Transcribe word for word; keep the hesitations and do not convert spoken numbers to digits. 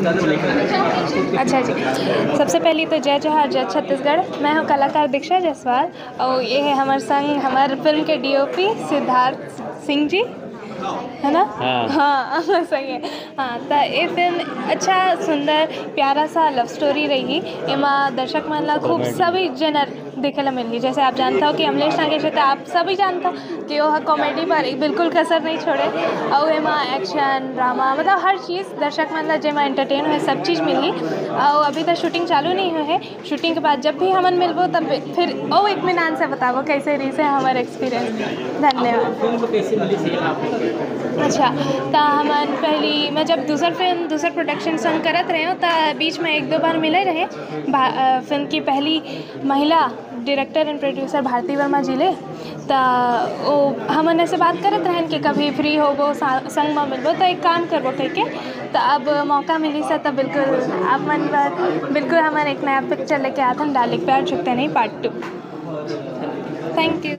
अच्छा जी, सबसे पहली तो जय जोहार, जय छत्तीसगढ़। मैं हूँ कलाकार दीक्षा जायसवाल और ये है हमारे संग हमारे फिल्म के डीओपी सिद्धार्थ सिंह जी, है ना? हाँ। हाँ, सही है। हाँ, तो ये फिल्म अच्छा, सुंदर, प्यारा सा लव स्टोरी रही। एमा दर्शक मन ला खूब सभी जनर देखे ला मिलही। जैसे आप जानता हो कि अमलेश नागेश है, तो आप सभी जानता हो कि वो कॉमेडी पर बिल्कुल कसर नहीं छोड़े। और एमा एक्शन, ड्रामा, मतलब हर चीज़ दर्शक मन ला जेमा एंटरटेन होए, सब चीज़ मिलही। और अभी तक शूटिंग चालू नहीं हुई है। शूटिंग के बाद जब भी हमन मिलबो, तब फिर ओ इत्मीनान से बताबो कैसे रही से हमारे एक्सपीरियंस। धन्यवाद। अच्छा, तो हमन पहली, मैं जब दूसर फिल्म, दूसर प्रोडक्शन संग करत रहे हूँ, तो बीच में एक दो बार मिले रहे। फिल्म की पहली महिला डायरेक्टर एंड प्रोड्यूसर भारती वर्मा जी ले, तो वो हमन ऐसे बात करत रहन कि कभी फ्री होबो, संग में मिलबो, तो एक काम करबो कह के। तो अब मौका मिली से, तो बिल्कुल आप मन बर बिल्कुल हमन एक नया पिक्चर लेके आथन, डार्लिंग प्यार झुकते नहीं पार्ट टू। Thank you.